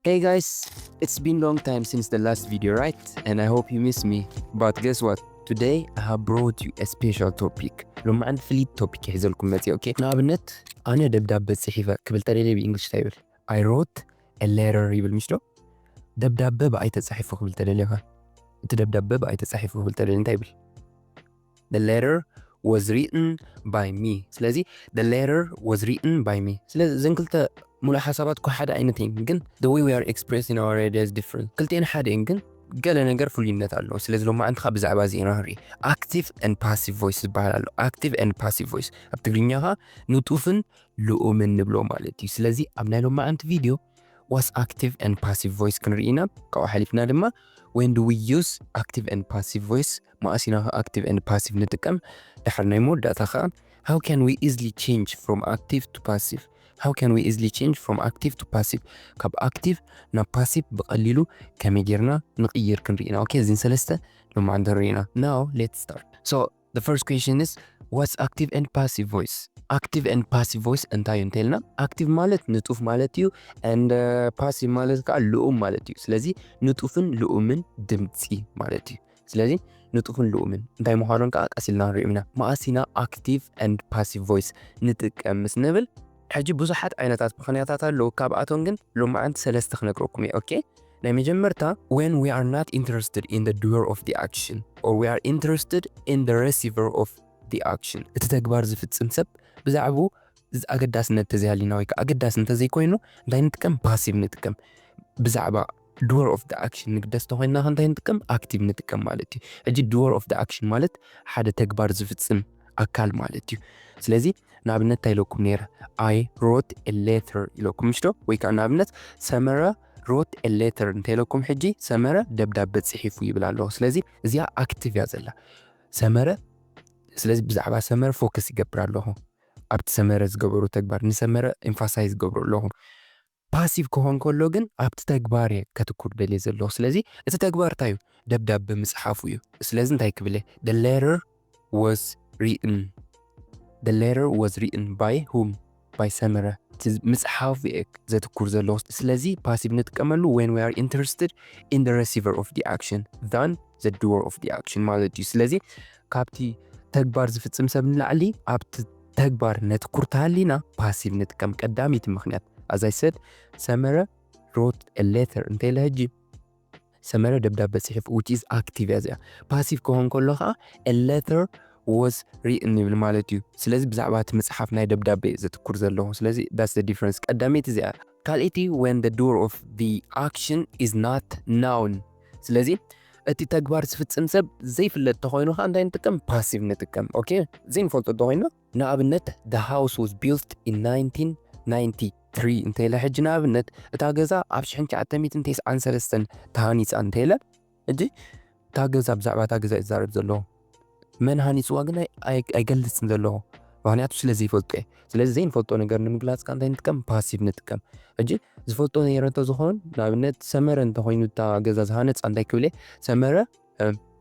Hey guys, it's been long time since the last video, right? And I hope you miss me. But guess what? Today I have brought you a special topic. ሎማዓንቲ ፍሊት ቶፒክ ሒዘልኩም መፅእ። ኦኬ፣ ንኣብነት ኣነ ደብዳበ ፅሒፈ ክብል ተደልየ ብእንግሊሽ እንታይ ይብል? I wrote a letter ይብል ምሽ ዶ? ደብዳበ ብኣይ ተፃሒፉ ክብል ተደልየ ከ? እቲ ደብዳበ ብኣይ ተፃሒፉ ክብል ተደልየ እንታይ ይብል? The letter was written by me። ስለዚ the letter was written by me። ስለዚ እዘን ክልተ ሙሉእ ሓሳባት እኮ ሓደ ዓይነት እየን፣ ግን the way we are expressing our idea is different። ክልቲኤን ሓደ እየን፣ ግን ገለ ነገር ፍሉይነት ኣለዎ። ስለዚ ሎማዓንቲ ከዓ ብዛዕባ እዚ ኢና ንርኢ። Active and passive voice ዝበሃል ኣሎ። Active and passive voice ኣብ ትግርኛ ከዓ ንጡፍን ልኡምን ንብሎ ማለት እዩ። ስለዚ ኣብ ናይ ሎማዓንቲ ቪድዮ was active and passive voice ክንርኢ ኢና። ካብኡ ሓሊፍና ድማ when do we use active and passive voice፣ መኣስ ኢና active and passive ንጥቀም። ድሓር ናይ መወዳእታ ከዓ how can we easily change from active to passive? How can we easily change from active to passive? ካብ ኣክቲቭ ናብ ፓሲቭ ብቐሊሉ ከመይ ጌርና ንቕይር ክንርኢ ኢና። ኦኬ፣ እዚን ሰለስተ ሎማዓንቲ ንርኢ ኢና። Now let's start። So the first question is, what's active and passive voice? Active and passive voice እንታይ እዩ እንተልና፣ ኣክቲቭ ማለት ንጡፍ ማለት እዩ፣ and passive ማለት ከዓ ልኡም ማለት እዩ። ስለዚ ንጡፍን ልኡምን ድምፂ ማለት እዩ። ስለዚ ንጡፍን ልኡምን እንታይ ምዃኖም ከዓ ቀስ ኢልና ንሪኦም ኢና። መኣስ ኢና active and passive voice ንጥቀም ምስ ንብል፣ ሕጂ ብዙሓት ዓይነታት ምኽንያታት ኣለዉ። ካብኣቶም ግን ሎማዓንቲ ሰለስተ ክነግረኩም እየ። ኦኬ፣ ናይ መጀመርታ when we are not interested in the doer of the action or we are interested in the receiver of the action። እቲ ተግባር ዝፍጽም ሰብ ብዛዕባኡ ኣገዳስነት ተዘይሃሊና ወይ ከዓ ኣገዳሲ እንተዘይኮይኑ እንታይ ንጥቀም? ፓሲቭ ንጥቀም። ብዛዕባ doer of the action ንግደስ ተኮይንና ከ እንታይ ንጥቀም? ኣክቲቭ ንጥቀም ማለት እዩ። ሕጂ doer of the action ማለት ሓደ ተግባር ዝፍጽም ኣካል ማለት እዩ። ስለዚ ንኣብነት እንታይ ኢለኩም ነይረ? I wrote a letter ኢለኩም ምሽ ዶ? ወይ ከዓ ንኣብነት ሰመረ wrote a letter እንተ ኢለኩም፣ ሕጂ ሰመረ ደብዳበ ጽሒፉ ይብል ኣለኹ። ስለዚ እዚኣ ኣክቲቭ እያ ዘላ ሰመረ። ስለዚ ብዛዕባ ሰመረ ፎከስ ይገብር ኣለኹ፣ ኣብቲ ሰመረ ዝገበሩ ተግባር ንሰመረ ኤምፋሳይዝ ዝገብሩ ኣለኹ። ፓሲቭ ክኾን ከሎ ግን ኣብቲ ተግባር እየ ከትኩር ደልየ ዘለኹ። ስለዚ እቲ ተግባር እንታይ እዩ? ደብዳበ ምጽሓፉ እዩ። ስለዚ እንታይ ክብል እየ? The letter was written። The letter was written by whom? By ሰመረ። እቲ ምጽሓፉ እየ ዘትኩር ዘለኹ። ስለዚ ፓሲቭ ንጥቀመሉ when we are interested in the receiver of the action than the doer of the action ማለት እዩ። ስለዚ ካብቲ ተግባር ዝፍጽም ሰብ ንላዕሊ ኣብቲ ተግባር ነትኩር ተሃሊና ፓሲቭ ንጥቀም። ቀዳመይቲ ምኽንያት፣ as I said፣ ሰመረ wrote a letter እንተ ኢለ ሕጂ ሰመረ ደብዳበ ጽሒፉ፣ which is ኣክቲቭ እያ እዚኣ። ፓሲቭ ክኾን ከሎ ከዓ a letter was written ይብል ማለት እዩ። ስለዚ ብዛዕባ እቲ ምጽሓፍ ናይ ደብዳበ እየ ዘትኩር ዘለኹ። ስለዚ that's the difference። ቀዳመይቲ እዚኣ። ካልኣይቲ when the doer of the action is not known። ስለዚ እቲ ተግባር ዝፍጽም ሰብ ዘይፍለጥ ተኾይኑ ከዓ እንታይ ንጥቀም? ፓሲቭ ንጥቀም። ኦኬ፣ ዘይንፈልጦ ተኾይኑ ንኣብነት the house was built in nineteen ninety-three እንተ ኢለ ሕጂ ንኣብነት እታ ገዛ ኣብ ሽሕን ትሽዓተ ሚእትን ተስዓን ሰለስተን ተሃኒጻ እንተ ኢለ ሕጂ እታ ገዛ ብዛዕባ እታ ገዛ ይዛረብ ዘለኹ መን ሃኒጽዋ ግን ኣይ- ኣይ- ኣይገልጽን ዘለኹ ምክንያቱ ስለ ዘይፈልጦ እየ። ስለዚ ዘይንፈልጦ ነገር ንምግላጽ ከ እንታይ ንጥቀም? ፓሲቭ ንጥቀም። ሕጂ ዝፈልጦ ነይረ እንተዝኸውን ንኣብነት ሰመረ እንተኾይኑ እታ ገዛ ዝሃነጻ እንታይ ክብል እየ? ሰመረ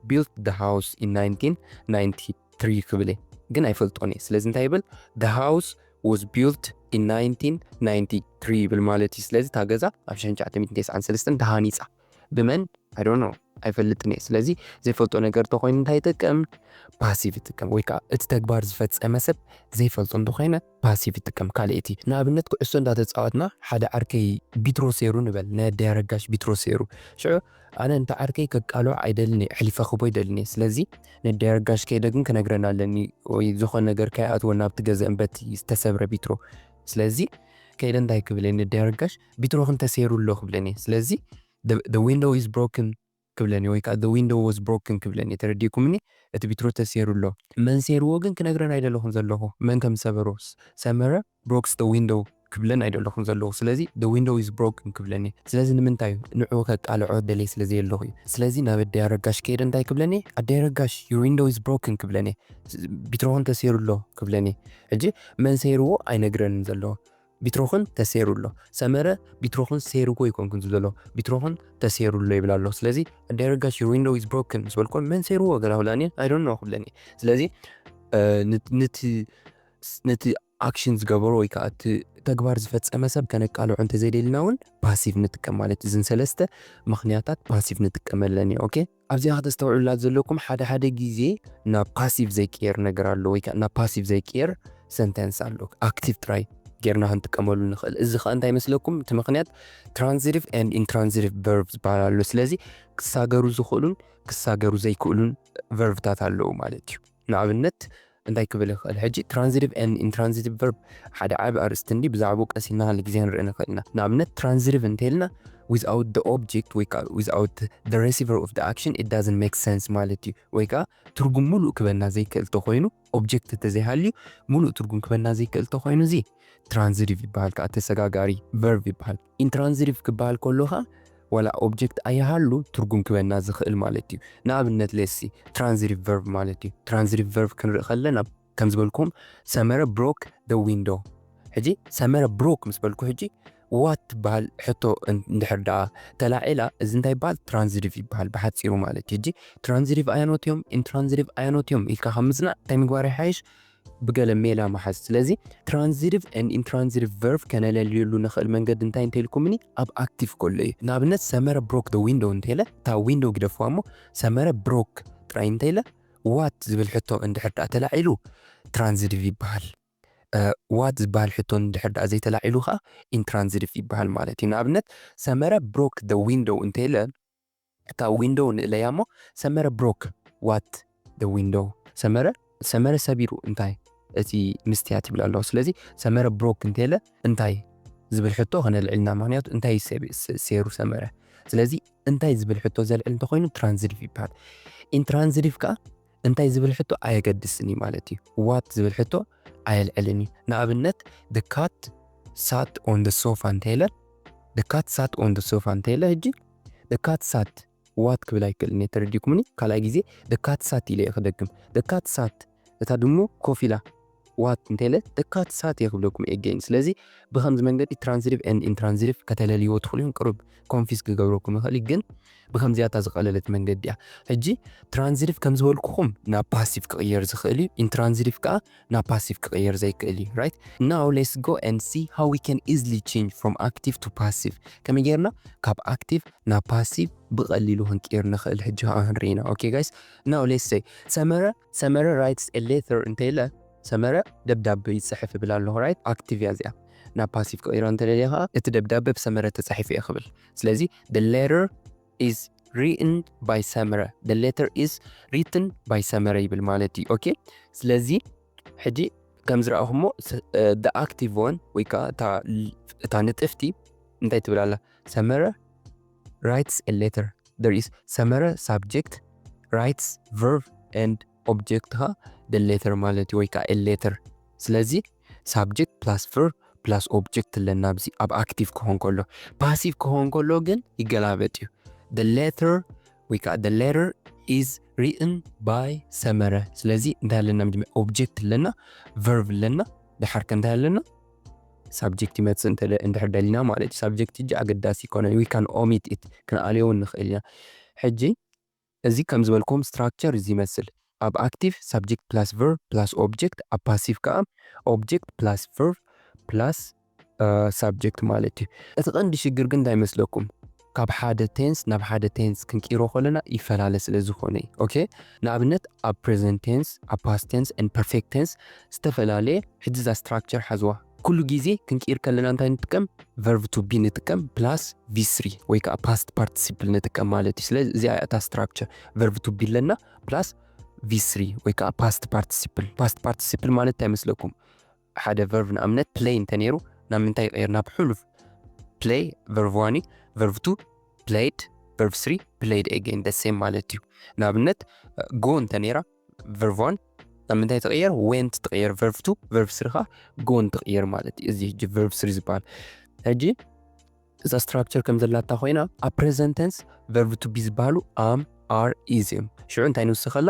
built the house in nineteen ninety-three ክብል እየ ግን ኣይፈልጦን እየ። ስለዚ እንታይ ይብል? The house was built in nineteen ninety-three ይብል ማለት እዩ። ስለዚ እታ ገዛ ኣብ ሽሕን ትሽዓተ ሚእትን ተስዓን ሰለስተን ተሃኒጻ ብመን? I don't know፣ ኣይፈልጥን እየ። ስለዚ ዘይፈልጦ ነገር ተኾይኑ እንታይ ይጥቀም? ፓሲቭ ይጥቀም። ወይ ከዓ እቲ ተግባር ዝፈጸመ ሰብ ዘይፈልጦ እንተኾይነ ፓሲቭ ይጥቀም። ካልኣይቲ ንኣብነት ኩዕሶ እንዳተጻወትና ሓደ ዓርከይ ቢትሮ ሴሩ ንበል፣ ነዳይ ኣረጋሽ ቢትሮ ሴሩ። ሽዑ ኣነ እንተ ዓርከይ ከቃልዖ ኣይደልን እየ፣ ኣሕሊፈ ክቦ ኣይደልን እየ። ስለዚ ነዳይ ኣረጋሽ ከይደ ግን ክነግረን ኣለኒ ወይ ዝኾነ ነገር ከይኣትወና ኣብቲ ገዛ እምበቲ ዝተሰብረ ቢትሮ። ስለዚ ከይደ እንታይ ክብል እየ? ነዳይ ኣረጋሽ ቢትሮኽን ተሴሩ ኣሎ ክብለኒ። ስለዚ the window is broken ክብለኒ ወይ ከዓ the window was broken ክብለኒ። ተረዲእኩምኒ? እቲ ቢትሮ ተሴሩ ኣሎ። መን ሴርዎ ግን ክነግረን ኣይደለኹን ዘለኹ። መን ከም ሰበሮ ሰመረ ብሮክስ the window ክብለን ኣይደለኹን ዘለኹ። ስለዚ the window is broken ክብለኒ። ስለዚ ንምንታይ እዩ? ንዑ ከቃልዖ ደለይ ስለ ዘየለኹ እዩ። ስለዚ ናብ ኣደይ ኣረጋሽ ከይደ እንታይ ክብለኒ? ኣደይ ኣረጋሽ your window is broken ክብለኒ። ቢትሮኽን ተሴሩ ኣሎ ክብለኒ። ሕጂ መን ሴርዎ ኣይነግረንን ዘለኹ። ቢትሮኽን ተሴሩ ኣሎ። ሰመረ ቢትሮኽን ሴርዎ ኣይኮንኩን ዝብሎ ቢትሮኽን ተሴሩ ኣሎ ይብል ኣሎ። ስለዚ ኣደይ ኣረጋሽ your window is broken ምስ በልኮ መን ሴርዎ ገላ ክብላኒ I don't know ክብለኒ። ስለዚ ንቲ ነቲ ኣክሽን ዝገበሮ ወይ ከዓ እቲ ተግባር ዝፈጸመ ሰብ ከነቃልዖ እንተዘይደልና እውን ፓሲቭ ንጥቀም ማለት እዩ። እዝን ሰለስተ ምኽንያታት ፓሲቭ ንጥቀመለን እዩ። ኦኬ፣ ኣብዚኣ ከተስተውዕሉላ ዘለኩም ሓደ ሓደ ግዜ ናብ ፓሲቭ ዘይቅየር ነገር ኣሎ ወይ ከዓ ናብ ፓሲቭ ዘይቅየር ሰንተንስ ኣሎ። ኣክቲቭ ጥራይ ጌርና ክንጥቀመሉ ንኽእል። እዚ ከዓ እንታይ ይመስለኩም? እቲ ምኽንያት ትራንዚቲቭ ኤንድ ኢንትራንዚቲቭ ቨርብ ዝበሃል ኣሎ። ስለዚ ክሳገሩ ዝኽእሉን ክሳገሩ ዘይክእሉን ቨርብታት ኣለዉ ማለት እዩ። ንኣብነት እንታይ ክብል ይኽእል? ሕጂ ትራንዚቲቭ ኤንድ ኢንትራንዚቲቭ ቨርብ ሓደ ዓቢ ኣርእስቲ እንዲ፣ ብዛዕባኡ ቀስ ኢልና ካልእ ግዜ ክንርኢ ንኽእል ኢና። ንኣብነት ትራንዚቲቭ እንተኢልና without the object ወይ ከዓ without the receiver of the action it doesn't make sense ማለት እዩ። ወይ ከዓ ትርጉም ሙሉእ ክበና ዘይክእል ተኾይኑ፣ ኦብጀክት እንተዘይሃልዩ ሙሉእ ትርጉም ክበና ዘይክእል ተኾይኑ፣ እዚ ትራንዚቲቭ ይበሃል፣ ከዓ ተሰጋጋሪ ቨርብ ይበሃል። ኢንትራንዚቲቭ ክበሃል ከሎ ከዓ ዋላ ኦብጀክት ኣይሃሉ ትርጉም ክበና ዝኽእል ማለት እዩ። ንኣብነት ሌሲ ትራንዚቲቭ ቨርብ ማለት እዩ። ትራንዚቲቭ ቨርብ ክንርኢ ከለና ከም ዝበልኩም ሰመረ ብሮክ ደ ዊንዶ። ሕጂ ሰመረ ብሮክ ምስ በልኩ ሕጂ ዋት ትበሃል ሕቶ እን- እንድሕር ደኣ ተላዒላ፣ እዚ እንታይ ይበሃል? ትራንዚቲቭ ይበሃል ብሓፂሩ ማለት እዩ። ሕጂ ትራንዚቲቭ ኣየኖት እዮም፣ ኢንትራንዚቲቭ ኣየኖት እዮም ኢልካ ካብ ምፅናዕ እንታይ ምግባር ይሓይሽ? ብገለ ሜላ መሓዝ። ስለዚ ትራንዚቲቭ ኤንድ ኢንትራንዚቲቭ ቨርብ ከነለልየሉ ንኽእል መንገዲ እንታይ እንተኢልኩምኒ፣ ኣብ ኣክቲቭ ከሎ እዩ። ንኣብነት ሰመረ ብሮክ ደ ዊንዶ እንተኢለ፣ እታ ዊንዶ ግደፍዋ እሞ ሰመረ ብሮክ ጥራይ እንተኢለ፣ ዋት ዝብል ሕቶ እንድሕር ደኣ ተላዒሉ ትራንዚቲቭ ይበሃል። ዋት ዝበሃል ሕቶ እንድሕር ደኣ ዘይተላዒሉ ከዓ ኢንትራንዚቲቭ ይበሃል ማለት እዩ። ንኣብነት ሰመረ ብሮክ ደ ዊንዶ እንተኢለ፣ እታ ዊንዶ ንእለያ እሞ ሰመረ ብሮክ ዋት ደ ዊንዶ፣ ሰመረ ሰመረ ሰቢሩ እንታይ እቲ ምስትያት ይብል ኣለኹ። ስለዚ ሰመረ ብሮክ እንተኢለ እንታይ ዝብል ሕቶ ከነልዕልና፣ ምክንያቱ እንታይ ሰቢ- ስ- ሴሩ ሰመረ። ስለዚ እንታይ ዝብል ሕቶ ዘልዕል እንተኾይኑ ትራንዚቲቭ ይበሃል። ኢንትራንዚቲቭ ከዓ እንታይ ዝብል ሕቶ ኣየገድስን እዩ ማለት እዩ። ዋት ዝብል ሕቶ ኣየልዕልን እዩ። ንኣብነት the cat sat on the sofa እንተኢለ፣ the cat sat on the sofa እንተኢለ፣ ሕጂ the cat sat ዋት ክብል ኣይክእልን እየ፣ ተረዲእኩምኒ? ካልኣይ ግዜ the cat sat ኢለ እየ ክደግም። The cat sat፣ እታ ድሙ ኮፍ ኢላ። ዋት እንተኢለ the cat sat እየ ክብለኩም እየ again። ስለዚ ብኸምዚ መንገዲ ትራንዚቲቭ ኤንድ ኢንትራንዚቲቭ ከተለልይዎ ትኽእሉ እዮም። ቅሩብ ኮንፊዝ ክገብረኩም ይኽእል እዩ፣ ግን ብኸምዚኣ እታ ዝቐለለት መንገዲ እያ። ሕጂ ትራንዚቲቭ ከም ዝበልኩኹም ናብ ፓሲቭ ክቕየር ዝኽእል እዩ፣ ኢንትራንዚቲቭ ከዓ ናብ ፓሲቭ ክቕየር ዘይክእል እዩ። Right? Now let's go and see how we can easily change from active to passive። ከመይ ጌርና ካብ ኣክቲቭ ናብ ፓሲቭ ብቐሊሉ ክንቅይር ንኽእል ሕጂ ከዓ ክንርኢ ኢና። Okay guys? Now let's say ሰመረ ሰመረ writes a letter እንተኢለ፣ ሰመረ ደብዳበ ይጽሕፍ እብል ኣለኹ። Right? ኣክቲቭ እያ እዚኣ። ናብ ፓሲቭ ክቕይሮ እንተደልየ ከዓ እቲ ደብዳበ ብሰመረ ተጻሒፉ እየ ክብል። ስለዚ the letter is written by ሰመረ፣ the letter is written by ሰመረ ይብል ማለት እዩ። Okay? ስለዚ ሕጂ ከም ዝረኣኹሞ the active one ወይ ከዓ እታ ንጥፍቲ እንታይ ትብል ኣላ? ሰመረ writes a letter። There is ሰመረ subject, writes verb and object ኻ the letter ማለት እዩ፣ ወይ ከዓ a letter። ስለዚ subject plus verb plus object ኣለና ኣብዚ ኣብ ኣክቲቭ ክኾን ከሎ። ፓሲቭ ክኾን ከሎ ግን ይገላበጥ እዩ። The letter ወይ ከዓ the letter is written by ሰመረ። ስለዚ እንታይ ኣለና? መጀመርያ ኦብጀክት ኣለና፣ ቨርብ ኣለና፣ ድሓር ከ እንታይ ኣለና? ሳብጀክት ይመፅእ እንድሕር ደሊና ማለት እዩ። ሳብጀክት ሕጂ ኣገዳሲ ይኮነን። We can omit it፣ ክንኣልዮ እውን ንኽእል ኢና። ሕጂ እዚ ከም ዝበልኩም ስትራክቸር እዚ ይመስል። ኣብ ኣክቲቭ ሳብጀክት ፕላስ ቨርብ ፕላስ ኦብጀክት፣ ኣብ ፓሲቭ ከዓ ኦብጀክት ፕላስ ቨርብ ፕላስ ሳብጀክት ማለት እዩ። እቲ ቀንዲ ሽግር ግን እንታይ ይመስለኩም? ካብ ሓደ ቴንስ ናብ ሓደ ቴንስ ክንቅይሮ ከለና ይፈላለ ስለ ዝኾነ እዩ። ኦኬ፣ ንኣብነት ኣብ ፕሬዘንት ቴንስ፣ ኣብ ፓስት ቴንስ and ፐርፌክት ቴንስ ዝተፈላለየ። ሕጂ እዛ ስትራክቸር ሓዝዋ። ኩሉ ግዜ ክንቅይር ከለና እንታይ ንጥቀም? ቨርብ ቱ ቢ ንጥቀም ፕላስ ቪ ስሪ ወይ ከዓ ፓስት ፓርቲሲፕል ንጥቀም ማለት እዩ። ስለዚ እዚኣ እታ ስትራክቸር፣ ቨርብ ቱ ቢ ኣለና ፕላስ ቪ ስሪ ወይ ከዓ ፓስት ፓርቲሲፕል። ፓስት ፓርቲሲፕል ማለት እንታይ ይመስለኩም? ሓደ ቨርብ ንኣብነት ፕሌይ እንተነይሩ ናብ ምንታይ ይቕየር? ናብ ሕሉፍ። ፕሌይ ቨርብ ዋን እዩ፣ ቨርብ ቱ ፕሌይድ፣ ቨርብ ስሪ ፕሌይድ ኤጌን፣ the same ማለት እዩ። ንኣብነት ጎ እንተነይራ ቨርብ ዋን ናብ ምንታይ ትቕየር? ዌንት ትቕየር። ቨርብ ቱ፣ ቨርብ ስሪ ኸዓ ጎን ትቕየር ማለት እዩ። እዚ ሕጂ ቨርብ ስሪ ዝበሃል። ሕጂ እዛ ስትራክቸር ከም ዘላታ ኮይና፣ ኣብ ፕሬዘንት ቴንስ ቨርብ ቱ ቢ ዝበሃሉ ኣም፣ ኣር፣ ኢዝ እዮም። ሽዑ እንታይ ንውስኸላ?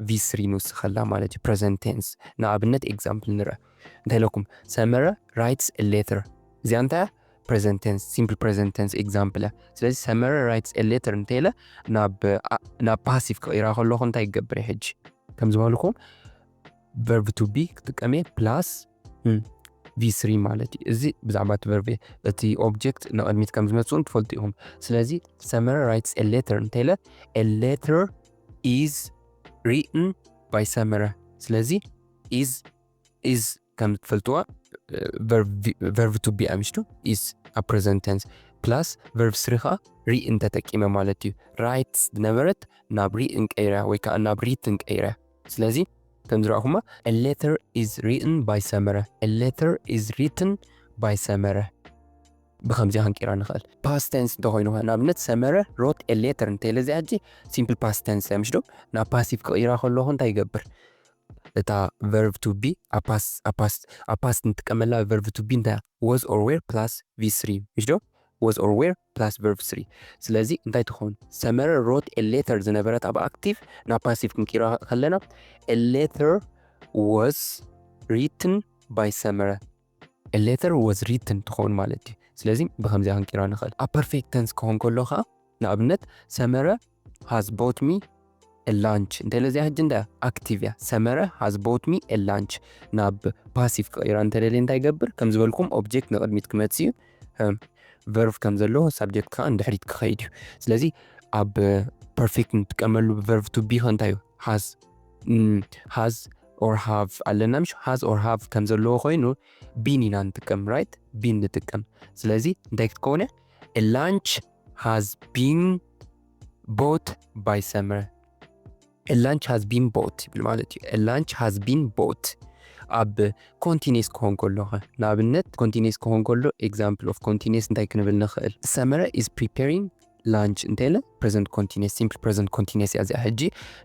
ቪ ስሪ ንውስኸላ ማለት እዩ። ፕሬዘንት ቴንስ ንኣብነት ኤግዛምፕል ንርአ። እንታይ ኢለኩም? ሰመረ ራይትስ ሌተር። እዚኣ እንታይ እያ? ፕሬዘንት ቴንስ፣ ሲምፕል ፕሬዘንት ቴንስ ኤግዛምፕል እያ። ስለዚ ሰመረ ራይትስ ሌተር እንተኢለ ናብ ፓሲቭ ክቕይራ ከለኹ እንታይ ይገብር እየ ሕጂ? ከም ዝበልኩም ቨርብ ቱ ቢ ክጥቀም እየ ፕላስ v three ማለት እዩ። እዚ ብዛዕባ እቲ verb እቲ object ንቕድሚት ከም ዝመጽኡን ትፈልጡ ኢኹም። ስለዚ ሰመረ writes a letter እንተለ a letter is written by ሰመረ። ስለዚ is is ከም ትፈልጥዋ verb to be ኣምሽቱ is ኣብ present tense plus verb three ከዓ written ተጠቂመ ማለት እዩ። writes ዝነበረት ናብ written ቀይራ ወይ ከዓ ናብ written ቀይራ። ስለዚ ከም ዝረእኹማ a letter is written by ሰመረ a letter is written by ሰመረ ብከምዚ ክንቂራ ንኽእል። past tense እንተኮይኑ ንኣብነት ሰመረ wrote a letter እንተለ እዚ ሕጂ simple past tense ምሽ ዶ ናብ passive ክቕይራ ከለኹ እንታይ ይገብር? እታ verb to be ኣብ past ንጥቀመላ verb to be እንታይ was or were plus v three ምሽ ዶ was or were plus verb three። ስለዚ እንታይ ትኸውን? ሰመረ wrote a letter ዝነበረት ኣብ active ናብ passive ክንቂራ ከለና a letter was written by ሰመረ a letter was written ትኸውን ማለት እዩ። ስለዚ ብከምዚኣ ክንቂራ ንኽእል። ኣብ perfect tense ክኾን ከሎ ከዓ ንኣብነት ሰመረ has bought me a lunch እንተለ እዚኣ ሕጂ እንዳ active እያ። ሰመረ has bought me a lunch ናብ passive ክቕይራ እንተደልየ እንታይ ይገብር? ከም ዝበልኩም object ንቕድሚት ክመጽእ እዩ። verb ከም ዘለዎ subject ከዓ ንድሕሪት ክኸይድ እዩ። ስለዚ ኣብ perfect ንጥቀመሉ verb to be እንታይ እዩ? has has or have ኣለና ምሽ has or have ከም ዘለዎ ኮይኑ been ኢና ንጥቀም right been ንጥቀም። ስለዚ እንታይ ክትከውን እያ? a lunch has been bought by ሰመረ a lunch has been bought ይብል ማለት እዩ። a lunch has been bought ኣብ continuous ክኾን ከሎ ንኣብነት continuous ክኾን ከሎ example of continuous እንታይ ክንብል ንኽእል? ሰመረ is preparing lunch እንተለ present continuous simple present continuous እያ እዚኣ ሕጂ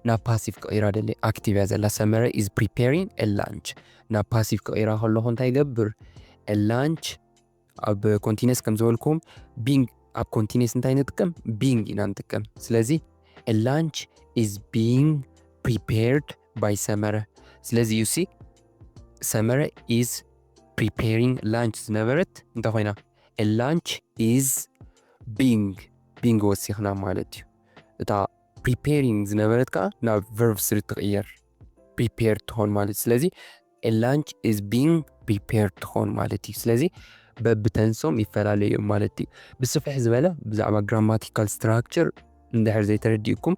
ናብ passive ክቕይራ ደለ active እያ ዘላ ሰመረ is preparing a lunch ናብ passive ክቕይራ ከለኹ እንታይ ይገብር a lunch ኣብ continuous ከም ዝበልኩም being ኣብ continuous እንታይ ንጥቀም being ኢና ንጥቀም ስለዚ a lunch is being prepared by ሰመረ ስለዚ you see ሰመረ is preparing lunch ዝነበረት እንታይ ኮይና a lunch is being being ወሲኽና ማለት እዩ እታ preparing ዝነበረት ከዓ ናብ verb three ትቕየር prepared ትኾን ማለት ስለዚ a lunch is being prepared ትኾን ማለት እዩ ስለዚ በብተንሶም ይፈላለዩ እዮም ማለት እዩ ብስፍሕ ዝበለ ብዛዕባ grammatical structure እንድሕር ዘይተረዲእኩም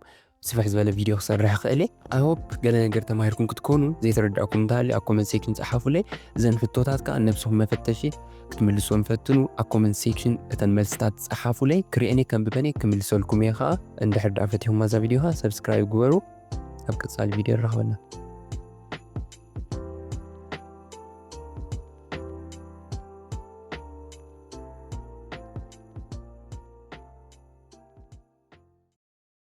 ስፍሕ ዝበለ ቪድዮ ክሰርሕ ክእል እየ I hope ገለ ነገር ተማሂርኩም ክትኮኑ ዘይተረዳእኩም እንተሃልዩ ኣብ comment section ጸሓፉለይ እዘን ሕቶታት ከዓ ነብስኹም መፈተሺ ክትምልስዎም ፈትኑ ኣብ comment section እተን መልስታት ጸሓፉለይ ክርእየን እየ ከንብበን እየ ክምልሰልኩም እየ ከዓ እንድሕር ደኣ ፈቲኹማ እዛ ቪድዮ ከዓ subscribe ግበሩ ኣብ ቀጻሊ ቪድዮ ንራኸበና